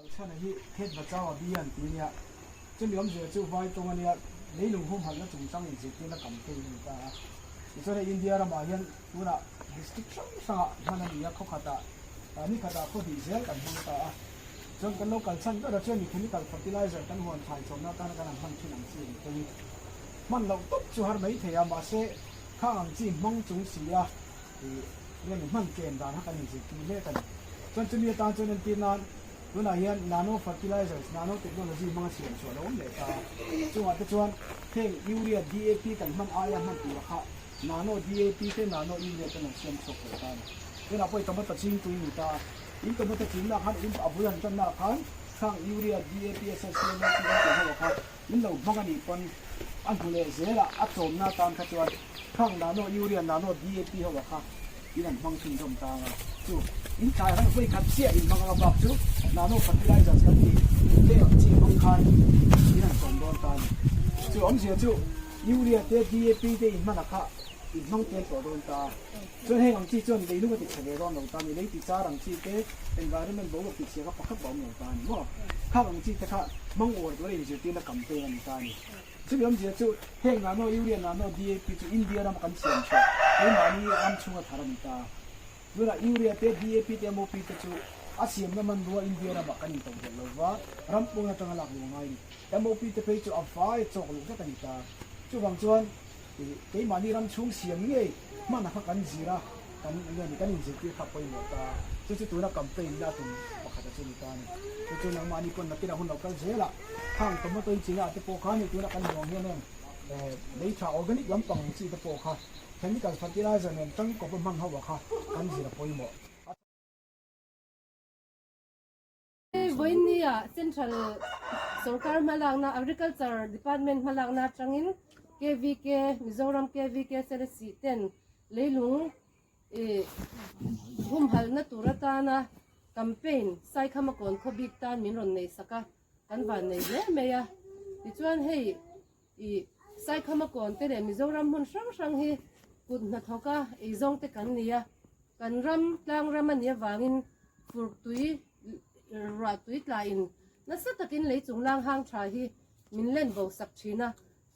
Kalchhana hi Khet Bachao Abhiyan tih a nia, chumi awmzia chu vai tawng a nia, leilung humhalhna chungchang inzirtirna campaign a ni ta a. Tichuan hei India ramah hian tunah district hrang hrangah hman a ni a, khaw khatah ni khatah khaw hnih zel kan hmang ta a. Chuan kan lo kalchhan ber a chuan mi chemical fertilizer kan huan thlai chawmna atana kan han hman thin ang chi ang te hi hman loh tawp chu har mai thei a, mahse khang ang chi hmang chung si a ih nge ni hman tlem dan kha kan inzirtir mek a ni. Chuan chumi atan chuan entir nan tunah hian nano fertilizers, nano technology hmanga siam chhuah a lo awm leh ta a, chungah te chuan heng urea, DAP kan hman aia hman tura kha nano DAP te nano urea te an lo siam chhuak leh ta a ni. Tunah pawh i tomato ching tui ni ta a. In tomato chinna khan in a bul han tanna khan khang urea, DAP, SSP, MOP an tih ho kha in lo hmang a nih pawn a hmu leh zel a, a chawmna atan kha chuan khang nano urea, nano DAP ho kha in an hmang chhunzawm ta ang a. Chu in thlai han vawi khat chiah in hmang anga bak chu nano fertilizers kan tih leh ang chi hmang khan in han chawm dawn ta a ni. Chu awmzia chu urea te, DAP te in hman a kha in hmang tel tawh dawn ta a. Chuan heng ang chi chuan leilung a ti chhe ve dawn lo ta a ni, lei ti char ang chi te, environment boruak ti chhia kha pakhat pawh a awm lo ta a ni maw? Khang ang chi te kha hmang uar tura inzirtirna campaign a ni ta a ni. Chumi awmzia chu heng nano urea nano DAP chu India rama kan siam chhuah keimahni ram chhunga thar a ni ta a. Tunah urea te, DAP te, MOP te chu a siamna hmanrua India ramah kan intodelh lo va, ram pawn atanga lak luh a ngai a ni. MOP te phei chu a vai chawk luh vek a ni ta. Chuvang chuan Keimahni ram chhung siam ngei hman a kha kan zir a, kan enge ni kan inzirtir kha pawimawh ta. Chu chu tuna campaign na tum pakhat a chu ni ta a ni. Chu chu nangmahni pawn nakinah hun lo kal zel a, khang tomato in china te pawh kha ni tuna kan hmuh ang hian em lei tha organic lampang ang chi te pawh kha chemical fertilizer nen tangkawp a hman ho a kha kan zir a pawimawh. Vawinia Central Sorkar hmalakna Agriculture Department hmalakna atangin KVK Mizoram KVK Selesih ten leilung ih humhalhna tur atana campaign Saikhamakawn khawbik tan min rawn nei sak a, kan van nei hle mai a. Tichuan hei ih Saikhamakawn te leh Mizoram hmun hrang hrang hi kut hnathawka eizawng te kan ni a. Kan ram tlang ram a nih avangin fur tui ruah tui tlaiin nasa takin lei chung lang hang tha hi min len bo sak thin a,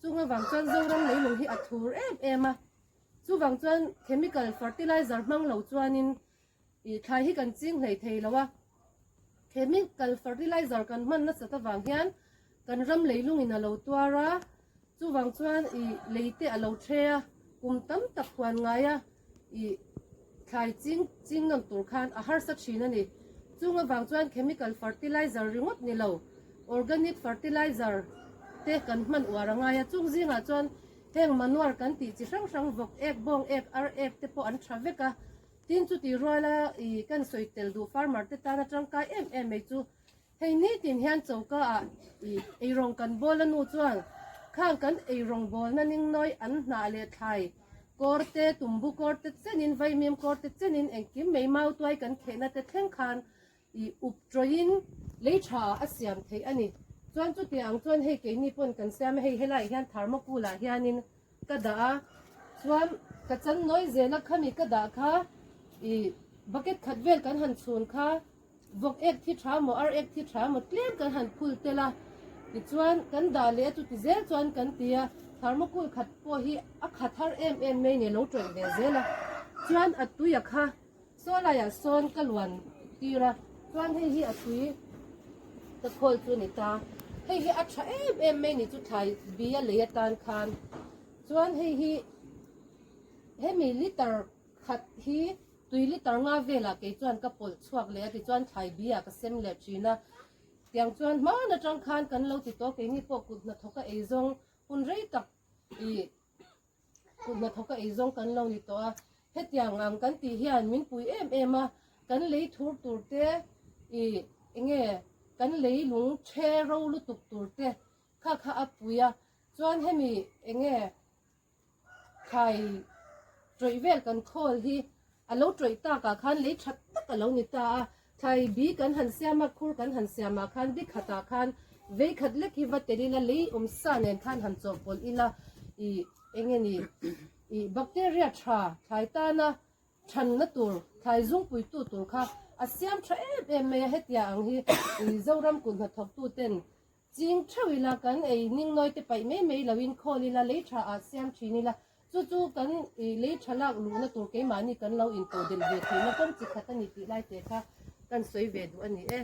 chung avang chuan Zoram leilung hi a thur em em a, chuvang chuan chemical fertilizer hmang lo chuanin ih thlai hi kan ching hlei thei lo a, chemical fertilizer kan hman nasat avang hian kan ram leilungin a lo tuar a, Chuvang chuan i lei te a lo the a, kum tam tak huan ngai a i thlai ching ching nawn tur khan a harsa thin a ni. Chung avang chuan chemical fertilizer ringawt ni lo, organic fertilizer te kan hman uar a ngai a. Chung zingah chuan heng manure kan tih chi hrang hrang vawk ek, bawng ek, ar ek te pawh an tha vek a. Tin chuti ruala i kan sawi tel duh farmer te tana tangkai em em mai chu Hei nitin hian choka ah i eirawng kan bawl a nu chuan khang kan eirawng bawlna ningnawi an hnah leh thlai kawr te, tumbu kawr te chenin vaimim kawr te chenin engkim mai mau tuai kan khehna te thleng khan i up tawih lei tha a siam theih a ni. Chuan chuti ang chuan hei keini pawn kan siam a, hei helaiah hian thermocol ah hianin ka dah a, chuan ka chan nawi zel a khami ka dah kha i bucket khat vel kan han chhun kha Vawk ek thi tha maw, ar ek thi tha maw tlem kan han phul tel a, tichuan kan dah leh a chuti zel chuan kan ti a, thermocol khat pawh hi a khat har em em mai ni a lo tawih ve zel a, chuan a tui a kha saw laiah sawn ka luan tir a, chuan hei hi a tui ka khawl chu a ni ta, hei hi a tha em em mai ni chu thlai bi a lei atan khan, chuan hei hi hemi liter khat hi. Tui liter nga velah kei chuan ka pawlh chhuak leh a tichuan thlai bi ah ka sem leh thin a, tiang chuan hman atang khan kan lo ti tawh keini pawh kut hnathawk a eizawng hun rei tak ih kut hnathawk a eizawng kan lo ni tawh a, hetiang ang kan tih hian min pui em em a, kan lei thur tur te ih enge kan lei lung the ro lutuk tur te kha kha a pui a, chuan hemi enge Thlai tawih vel kan khawl hi a lo tawih takah khan lei tha tak a lo ni ta a, thlai bi kan han siam a, khur kan han siamah khan bi khatah khan vei khat lek hi va tel ila lei awm sa nen khan han chawhpawlh ila ih eng nge ni ih bacteria tha thlai tana Thanna tur, thlai zungpuitu tur kha a siam tha em em mai a, hetia ang hi Zoram kut hnathawktu ten ching theuh ila kan ei ning nawi te paih mai mai loin khawl ila lei tha ah siam thin ila chu chu kan lei tha lak luhna tur keimahni kan lo intodelh ve theihna kawng chi khat a ni tih lai te kha kan sawi ve duh a ni e.